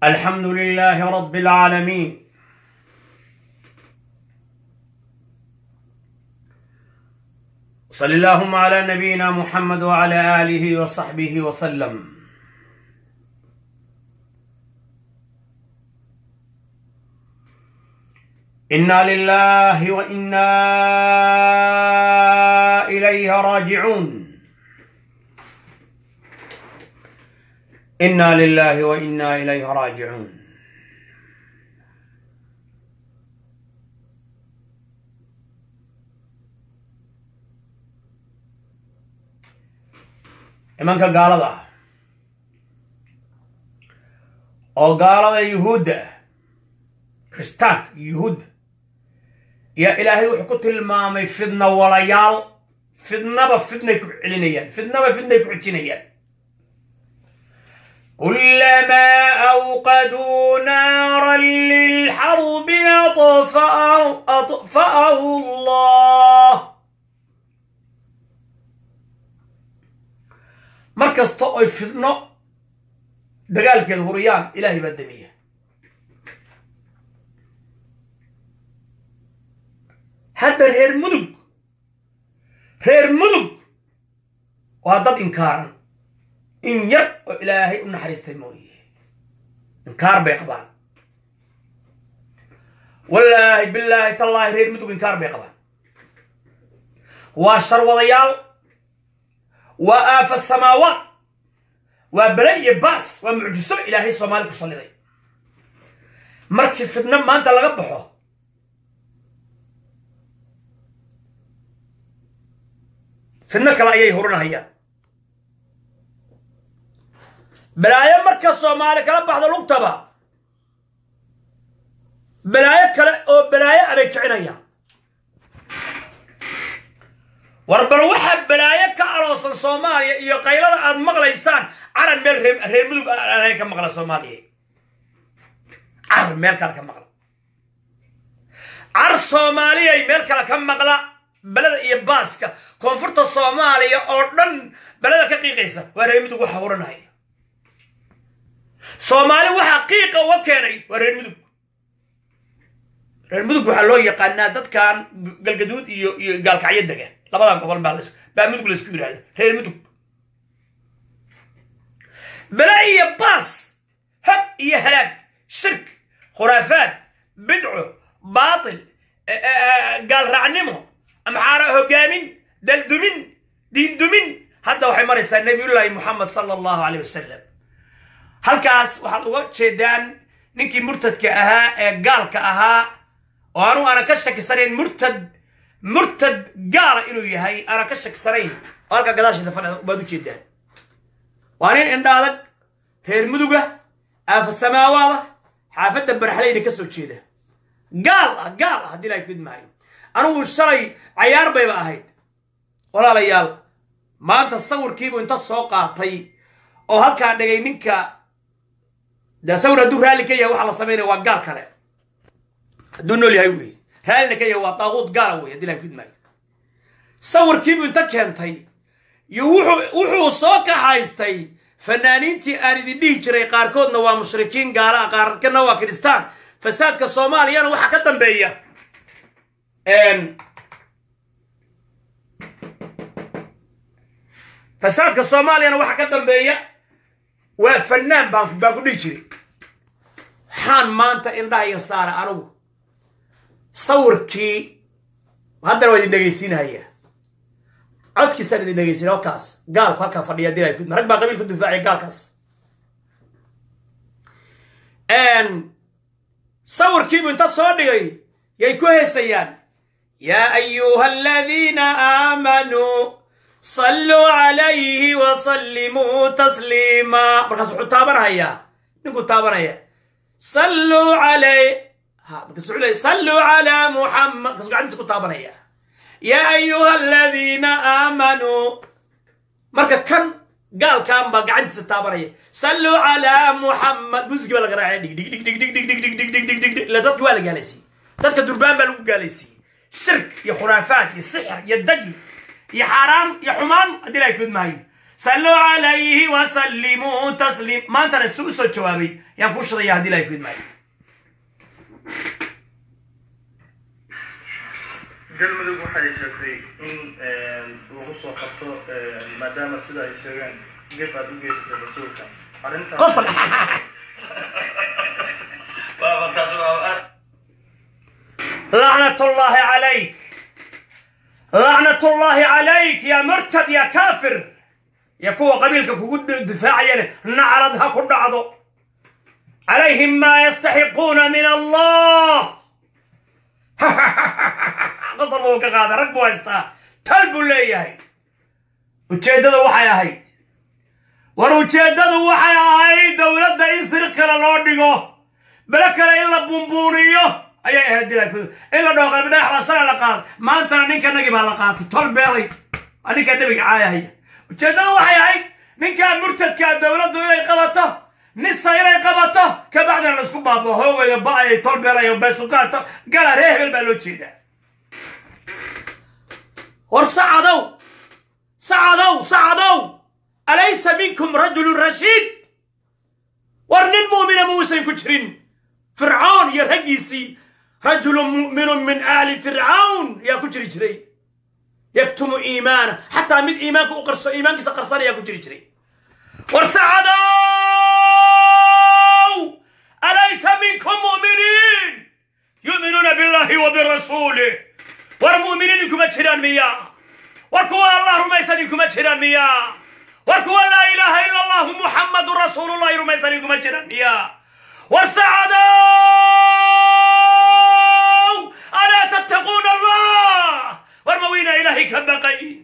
الحمد لله رب العالمين، صل اللهم على نبينا محمد وعلى آله وصحبه وسلم. إنا لله وإنا إليه راجعون. إنا لله وإنا إليه راجعون. Imanka gaalada ah oo gaalada Yuhuudda ah, Kristaanka Yuhuudda, yaa Ilaahay wuxuu ku tilmaamay fidna walayaal. Fidnaba fidnay ku celinayaan, fidnaba fidnay ku xijinayaan. كلما أوقدوا نارا للحرب أطفأه الله. Mar kasta oy fidno dagaalkeeda huriyaan, Ilaahay baa damiya. Hadda reer Mudug, reer Mudug waa dad inkaaran, in yar oo Ilaahay u naxariistay mooye, inkaar bay qabaan. Wallaahi, bilaahi, tallaahi, reer Mudug inkaar bay qabaan. Waa sharwadayaal, waa aafa samaawaat, waa bale iyo baas, waa mucjiso Ilaahay Soomaali ku salliday. Markii fidno maanta laga baxo, fidno kale ayay hurinahayaan. Balaayo marka Soomaali kala baxdo lugtaba, balaayo kale oo balaayo abay kicinayaan. War bal waxaa balaayo ka aloosan Soomaaliya iyo qaylada aad maqlaysaan, caran meel reer Mudug aan ka maqla Soomaaliya, car meel kale ka maqla, car Soomaaliyay meel kale ka maqla. Beleda iyo baaska koonfurta Soomaaliya oo dhan beleda ka qiiqaysa waa reer Mudug. Waxa huranaya Soomaali, waxaa qiiqa uga keenay waa reer Mudug. Reer Mudug waxaa loo yaqaanaa dadkan Galgaduud iyo Gaalkacyo dega, labadan gobol baa Mudug laysku yidhahda. Reer Mudug bele iyo baas, hog iyo halaag, shirk, khuraafaad, bidco, baatil, gaalraacnimo, amxaara hogaamin, daldumin, diindumin. Hadda waxay maraysaa Nabiyullaahi Moxamed sala Allahu aleyh wasalam. Halkaas waxaad uga jeedaan ninkii murtadka ahaa ee gaalka ahaa, oo anugu aanan ka shakisanayn murtad gaala inuu yahay, aanan ka shakisanayn, oo halkaa gadaasheeda fadhida baad u jeedaan. Waa nin indha adag, reer Muduga, aafa samaawaada, xaafadda Baraxleyna ka soo jeeda, gaal ah, gaal ah. Haddii Ilahay kudmaayo, anigu shalay cayaar bayba ahayd, walaalayaal. Maanta sawirkiibu inta soo qaatay oo halkaa dhigay ninka. Dee sawir hadduu raalli ka yahay waxaa la samaynaya waa gaal kale. Hadduu nool yahay wey, raallina ka yahay, waa daaquud gaala wey. Haddii Ilahay kudmaayo, sawirkiibu inta keentay iyo wuxuu soo kaxaystay fanaaniintii aan idin dhihi jiray qaarkoodna waa mushrikiin gaala, qaarkana waa Kiristaan. Fasaadka Soomaaliyana waxaa ka dambeeya fasaadka Soomaaliyana waxaa ka dambeeya waa fanaan baan ku dhihi jiray. Waxaan maanta indhaha iga saara anigu sawirkii. Haddana waa idin dhegaysiinaya, codkiisaan idin dhegaysiina. Kaas gaalku halkaa fadhiya dilay, rag baa qabiil ku difaacaya gaalkaas. Sawirkiibu inta soo dhigay yay ku heesayaan: "Yaa ayuha aladiina aamanuu salluu calayhi wasallimuu tasliima." Markaas wuxuu taabanahayaa, ninkuu taabanaya, "Salluu calay ha." Markaas wuxuu leeyay: "Salluu calaa Muxammad." Markaasuu gacantiisa ku taabanaya: "Yaa ayuha aladiina aamanuu." Marka kan gaalkan baa gacantiisa taabanaya: "Salluu calaa Muxammad." Muusigi baa laga raacaya, dhig dhig dhig dhig dhig dhig dhig dhig dhig dhig dhig dhig. Ila dadki waa la gaalaysiiyey, dadka durbaan baa lagu gaalaysiiyey, shirk iyo khuraafaad iyo sixir iyo dajli iyo xaaraan iyo xumaan. Haddii Ilahay kudmaayo, Salluu calayhi wasallimuu tasliim. Maantana su u soo jawaabay yaan kuu shidaya haddii Ilahay ku idmaayo. Galmudug waxay sheegtay in lagu soo qabto maadaama sida ay sheegeen gef aad u geysatay rasuulka arrintaas. Qosol. لعنة الله عليك، لعنة الله عليك يا مرتد يا كافر يا كوا قبيلك كود دفاعيا، نعرضها كل عضو عليهم ما يستحقون من الله. qosol buu ka qaada, rag buu haystaa, tal buu leeyahay. Ujeeddada waxay ahayd, war ujeeddadu waxay ahayd dowladda in sir kale loo dhigo, bele kale in la buunbuuniyo ayay ahayd, dilaa in la dhaho Qalbi Dhagax baa sana la qaaday, maantana ninka nagi baa la qaatay, tol beelay waa ninkaa nebiga caayahaya. Ujeeddadu waxay ahayd ninkaa murtadkaa dowladdu inay qabato, nisa inay qabato, kabacdina laisku baabo hoogayo ba'ayo tol beelayo beesukaato gala ree hebel baa loo jeedaa. War Sacadow, Sacadow, Sacadow, alaysa minkum rajulun rashiid? War nin mu'mina muusan ku jirin? Fircawn iyo raggiisii, rajulun mu'minun min aali fircawn yaa ku jiri jiray, yaktumu iimaana, xataa mid iimaanka u qarso, iimaankiisa qarsanayaa ku jiri jiray. War Sacadow, alaysa minkum mu'miniin yu'minuuna billahi wa birasuulih? War mu'miniin inkuma jiraan miyaa? War kuwa Allah rumaysan inkuma jiraan miyaa? War kuwa laa ilaaha ila allahu Muxammadun rasuulullahi rumaysan inkuma jiraan miyaa? War Sacadow, alaa tattaquuna Allah? War ma wiina Ilaahay ka baqayn?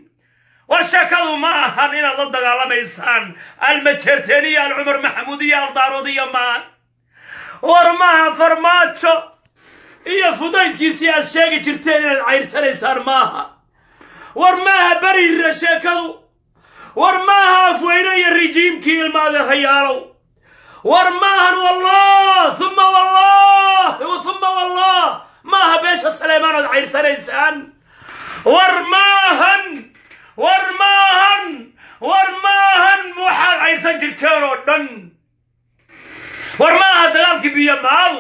War sheekadu ma ahan inaad la dagaalamaysaan Almajeerteeniya, Alcumar Maxamuudiya, Aldaaroodiya maahan. War maaha Farmaajo iyo fudaydkiisii aad sheegi jirteen inaad cayrsanaysaan maaha. War maaha Beriira sheekadu. War maaha Afweyne iyo rijiimkii ilmaadeerayaalow. War maahan, wallah uma wallah uma wallah, maaha beesha Saleemaan ood cayrsanaysaan. War maahan, war maahan, war maahan waxaad cayrsan jirteen oo dhan. War maaha dagaalkii Biyomaal.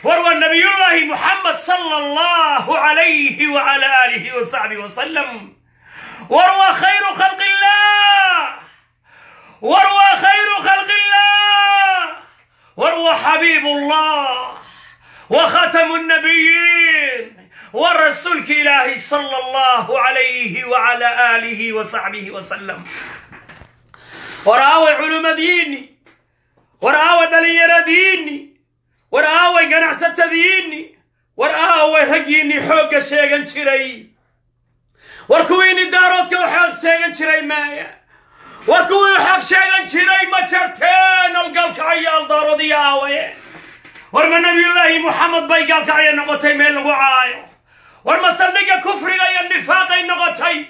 War waa Nabiyullaahi Muxamed sala allahu calayhi wacala aalihi wasaxbihi wasalam. War waa khayru khalqi illah. War waa khayru khalqi illah. War waa xabiibullah wa khatamu nnabiyiin wa rasuulki Ilaahi sala allahu calayhi wacala aalihi wasaxbihi wasalam. War aaway culimmadiinni? War aaway dhallinyaradiinni? War aaway ganacsatadiinni? War aaway raggiinnii xoogga sheegan jiray? War kuwiinni Daaroodka u xoog sheegan jiray maaya? War kuwii xoog sheegan jiray ma jarteen Algaalkacyo, Aldaaroodiyo aawaye? War ma Nabiyullaahi Muxamed bay Gaalkacyo noqotay meel lagu caayo? War ma saldhigga kufriga iyo nifaaqay noqotay?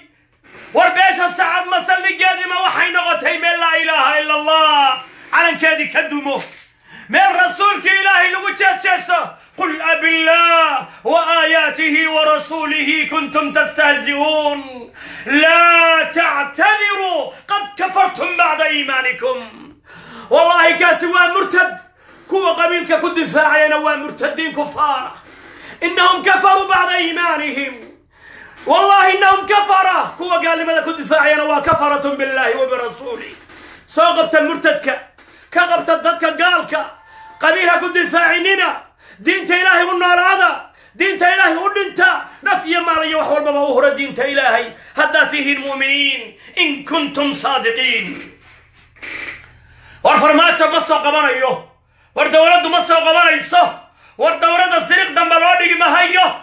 War beesha Sacad ma saldhiggeedima waxay noqotay meel laa ilaaha ila allah calankeedii ka dumo, meel rasuulkii Ilaahay lagu jeesjeeso? Qul abillaah wa aayaatihi wa rasuulihi kuntum tastahzi'uun, laa tactadiruu qad kafartum bacda iimaanikum. Wallahi kaasi waa murtad, kuwa qabiilka ku difaacayana waa murtadiin kufaara. Innahum kafaruu bacda iimaanihim, wallahi innahum kafara. Kuwa gaalnimada ku difaacayana waa kafaratun billahi wa birasuulih. Soo qabta murtadka, ka qabta dadka gaalka. Qabiil ha ku difaacinina, diinta Ilaahay u noolaada, diinta Ilaahay u dhinta, naf iyo maal iyo wax walbaba u hura diinta Ilaahay haddaad tihiin mu'miniin, in kuntum saadiqiin. War Farmaajo ma soo qabanayo, war dowladdu ma soo qabanayso, war dowladda siriq dambe loo dhigi mahayo.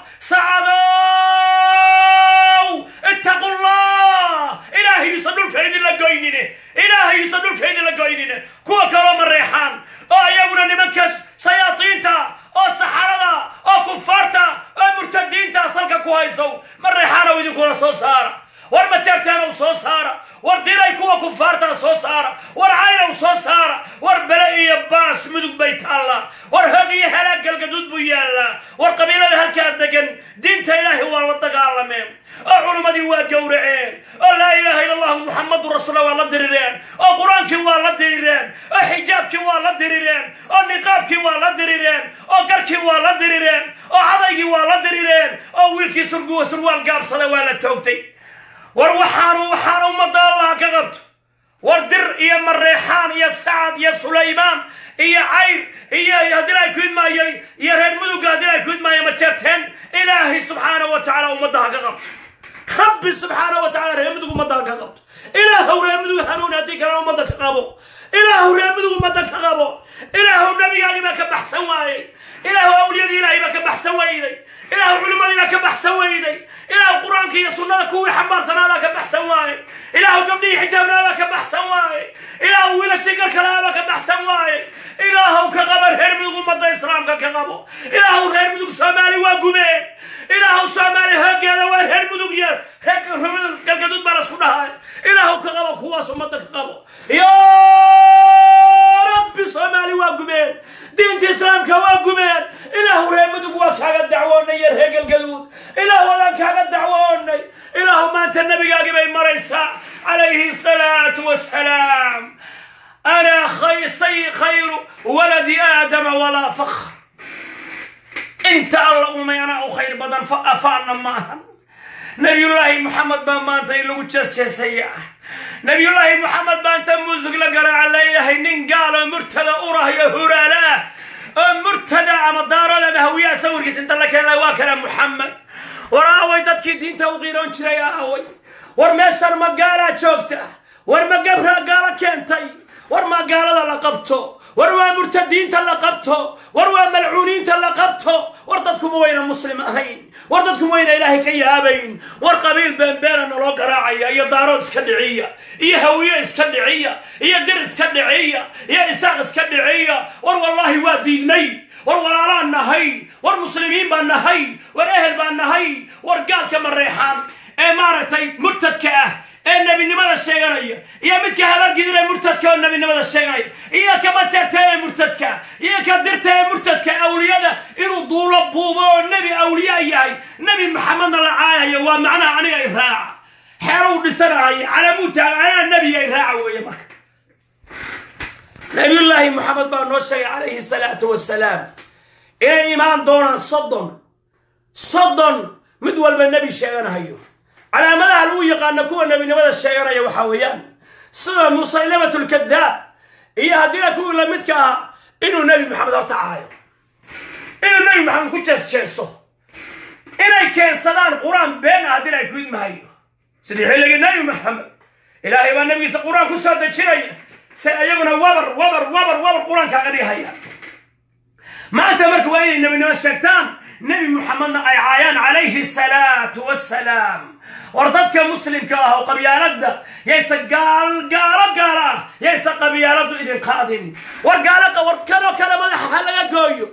Sacadow, ittaqullah, Ilaahay yuusan dhulka idinla goynine, Ilaahay yuusan dhulka idinla goynine. Kuwa kaloo Mareexaan oo iyaguna nimanka shayaadiinta oo saxarada oo kufaarta oo murtadiinta salka ku haysow, Mareexaanow idinkuna soo saara. War Majeerteenow soo saara. War Diray kuwa kufaartaa soo saara. War Caynow soo saara. War bele iyo baas Mudug bay taallaa. War hoog iyo halaag Galgaduud buu yaallaa. War qabiilada halkaa degan diinta Ilaahay waa la dagaalamay. dagaalameen, oo culimmadii waa gowraceen, oo laa ilaaha illa allahu muxamadun rasuullah waa la dirireen, oo qur-aankii waa la dirireen, oo xijaabkii waa la dirireen, oo niqaabkii waa la dirireen, oo garkii waa la dirireen, oo cadaygii waa la dirireen, oo wiilkii surwaal gaabsada waa la toogtay. War waxaan ummadda Allah ka qabto. War dir iyo mareexaan iyo sacad iyo sulaymaan iyo cayr iyo haddii ay ku idmaayo iyo reer mudugga haddii ay ku idmaayo ma jeerteen. Ilaahay subxaana wa tacaala ummadda ha ka qabto. Rabbi subxaana wa tacala reer mudug ummadda ha ka qabto. Ilaahow reer mudug hanuun, haddii kalena ummadda ka qabo. Ilaahow reer mudug ummadda ka qabo. Ilaahow nabigaagii baa ka baxsan waayey. Ilaahow awliyadii ilaahay baa ka baxsan weyday. Ilaahow culimmadii baa ka baxsan weyday. Ilaahow qur-aanka iyo sunnada kuwii xambaarsanaa baa ka baxsan waayey. Ilaahow gabdhihii xijaabnaa baa ka baxsan waayey. Ilaahow wiilashii garkalaa baa ka baxsan waayey. Ilaahow ka qaba reer mudug, ummadda islaamka ka qabo. Ilaahow reer mudug soomaali waa gubeen. Ilaahow soomaali hoogeeda waa reer mudug iyo reer galgaduud baa lasku dhahay. Ilaahow ka qabo kuwaas, ummadda ka qabo yaa rabbi. Soomaali waa gubeen, diinta islaamka waa gubeen. Ilaahu reer mudug waa kaaga dacwoonay iyo reer galgaduud. Ilaahu adaan kaaga dacwoonay. Ilaahu maanta nabigaagii bay maraysaa calayhi salaatu wassalaam. Ana khayru waladi aadama walaa fakhr. Inta alla uumay anaa u khayr badan, afaana ma ahan. Nabiyullaahi Moxamed baa maanta in lagu jeesjeesaya. Nabiyullaahi Moxamed baa inta muusig la garaaca leeyahay nin gaal oo murtada urah iyo huraala ah oo murtada ama daarood ama hawiyaha sawirkiisa inta la keenay waa kana Moxamed. War aaway dadkii diinta u qiiroon jiray? Aaway? War meeshan ma gaalaa joogta? War ma gabraa gaalo keentay? War ma gaalada la qabto? War waa murtadiinta la qabto? War waa malcuuniinta la qabto? War dadkuma wayna muslim ahayn? War dadkuma wayna ilaahay ka yaabayn? War qabiil beenbeena naloo garaacaya, iyo daarood iska dhiciya, iyo hawiye iska dhiciya, iyo dir iska dhiciya, iyo isaaq iska dhiciya. War wallaahi waa diidnay. War walaalaan nahay. War muslimiin baan nahay. War ehel baan nahay. War gaalka mareexaan ee maaragtay murtadka ah ee nebinimada sheeganaya, iyo midka habargidir ee murtadka oo nebinimada sheeganaya, iyo ka majeerta ee murtadka, iyo ka dirta ee murtadka, awliyada inuu duulo buubo oo nebi awliya yahay, nebi Maxamedna la caayayo, waa macnaha aniga i raaca. Xeeruu dhisanahay, calamuu taaga, anaa nebiga i raaca weeye. Marka nabiyullaahi Moxamed baa noo sheegay calayhi salaatu wasalaam inay imaan doonaan 30 30, mid walba nebi sheeganahayo. Calaamadaha lagu yaqaano kuwa nebinimada sheeganaya waxaa weeyaan sida Musaylamatulkadaab iyo haddiina kuwii lamidka ahaa, inuu nebi Maxamed horta caayo, inuu nebi Maxamed ku jees jeeso, inay keensadaan qur-aan been ah haddina ay ku idmahayo. Sidii xilligii nebi Maxamed ilaahay baa nebigiisa qur-aan ku soo dejinaya, se iyaguna wabar wabar wabar wabar qur-aankaaga dhigahayaan maanta. Marka waa inay nebinimo sheegtaan, nebi Muxamedna ay caayaan calayhi salaatu wassalaam. War dadka muslimka ah oo qabyaaladda yaysa gaal gaalo gaalo ah yaysa qabyaaladdu idin qaadin. War gaalo, war kanoo kale madaxa ha laga gooyo.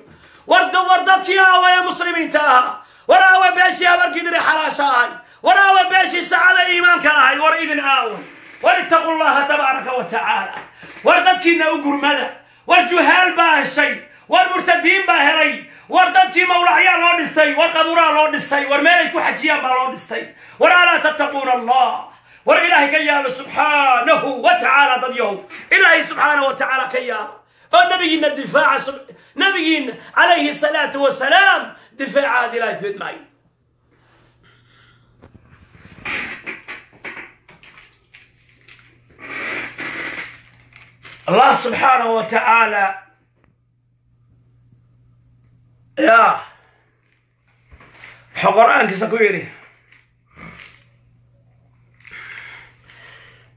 War dadkii aawaya muslimiinta ahaa? War aawa beeshii habargidire xalaasha ahay? War aawa beeshii sacada iimaanka ahay? War idin aaway? War ittaqu llaha tabaaraka wa tacaala. War dadkiina u gurmada. War juhaal baa heshay. War murtadiin baa helay. War dadkii mawlacyaa loo dhistay. War qabuuraa loo dhistay. War meelay ku xajiyaan baa loo dhistay. War alaa tattaquuna allah? War ilaahay ka yaaba subxaanahu wa tacaala. Dad yahow, ilaahay subxaanahu wa tacaala ka yaaba oo nabigiina difaaca, nabigiina calayhi salaatu wasalaam difaaca had ilahay ku idmaayo. Allah subxaanahu wa tacaala ya wuxuu qur-aankiisa ku yidhi: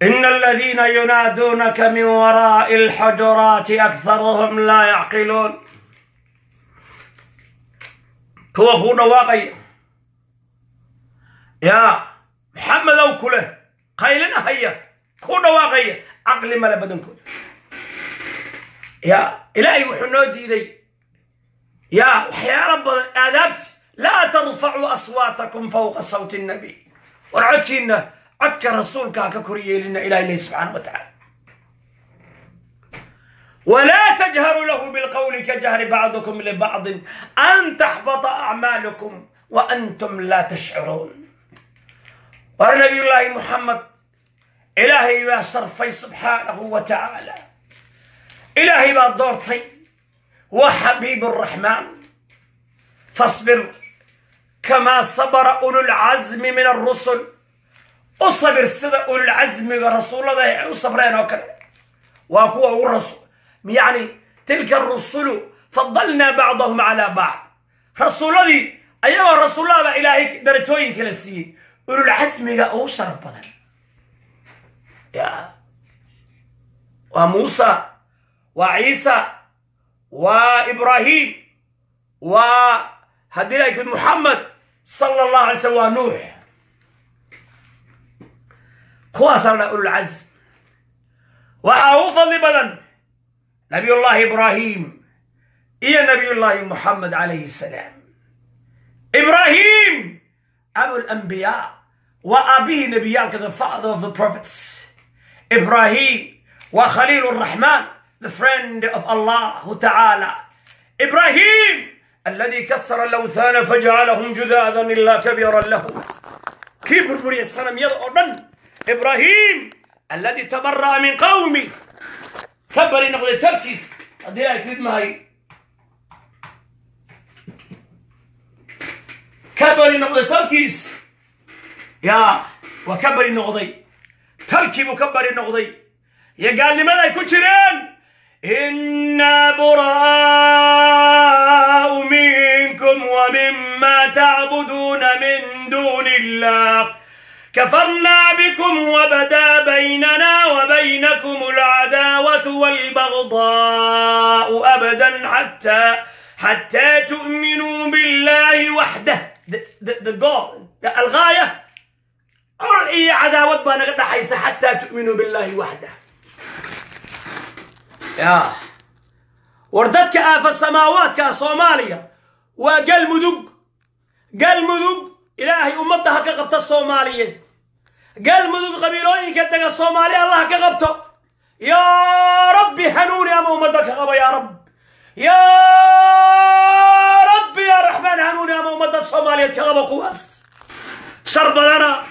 إن الذين ينادونك من وراء الحجرات أكثرهم لا يعقلون. Kuwa kuu dhawaaqaya yaa Maxamedow kuleh qaylinahaya kuu dhawaaqaya caqli male badankooda. Ya ilaahay wuxuu noo diiday ya waxyaalo badan, aadaabti: laa tarfacuu aswaatakum fawqa sawti الnabiy. War codkiina codka rasuulka ha ka kor yeelina, ilahi leh subxaana wa tacaala: ولا تجهروا له بالقول كجهر بعضكم لبعض أن تحبط أعمالكم وأنتم لا تشعرون. War Nabiyullaahi Muxamed Ilaahay baa sharfay subxaanahu wa tacaala. Ilaahay baa doortay, waa xabiib araxmaan. Fasbir kamaa sabara ululcasmi min alrusul. U sabir sida ululcasmiga rasuullada ay u sabreen oo kale. Waa kuwa ugu rasul, yacni tilka arusulu fadalnaa bacdahum calaa bacd. Rasuulladii ayagoo rasuullahaba Ilaahay darajooyin kala siiyey, ululcasmiga ugu sharaf badan ya waa Muusa, waa Ciisa, waa Ibraahim, waa haddii la Muxamed sala Allahu alay slam, waa Nuux. Kuwaasaa la dhaha ululcasm. Waxaa ugu fadli badan Nabiyullaahi Ibraahim iyo Nabiyullaahi Muxamed calayhi salaam. Ibraahim abulambiyaa, waa aabbihii nebiyaalka, the father of the prophets. Ibraahim waa khaliil araxmaan, the friend of Allahu tacaala. Ibraahim alladii kasara alawthaana fajacalahum judaadan ilaa kabiiran lahu, kii burburiya sanamyada oo dhan. Ibraahim alladii tabara'a min qawmi, ka bari noqday tarkiis, haddii ay kidmahay ka bari noqday talkiis ya waa ka bari noqday talkii buu ka bari noqday iyo gaalnimada ay ku jireen. Inaa buraa'u minkum wa mima tacbuduuna min duuni illah كفرنا بكم وبدا بيننا وبينكم العداوة والبغضاء أبدا حتى تؤمنوا بالله وحده. The goal, الغاية col iyo cadaawad baa naga dhaxaysa xataa tu'minuu billahi waxdah. Ya war dadka aafa samaawaadka Soomaaliya waa Galmudug. Galmudug Ilaahay ummadda ha ka qabta Soomaaliyeed. Galmudug qabiilooyinka dega Soomaali Allah ha ka qabto. Yaa Rabbi, hanuuni ama ummadda ka qaba. Yaa Rabb, yaa Rabbi, yaa Raxmaan, hanuuni ama ummadda Soomaaliyeed ka qaba kuwaas shar badana.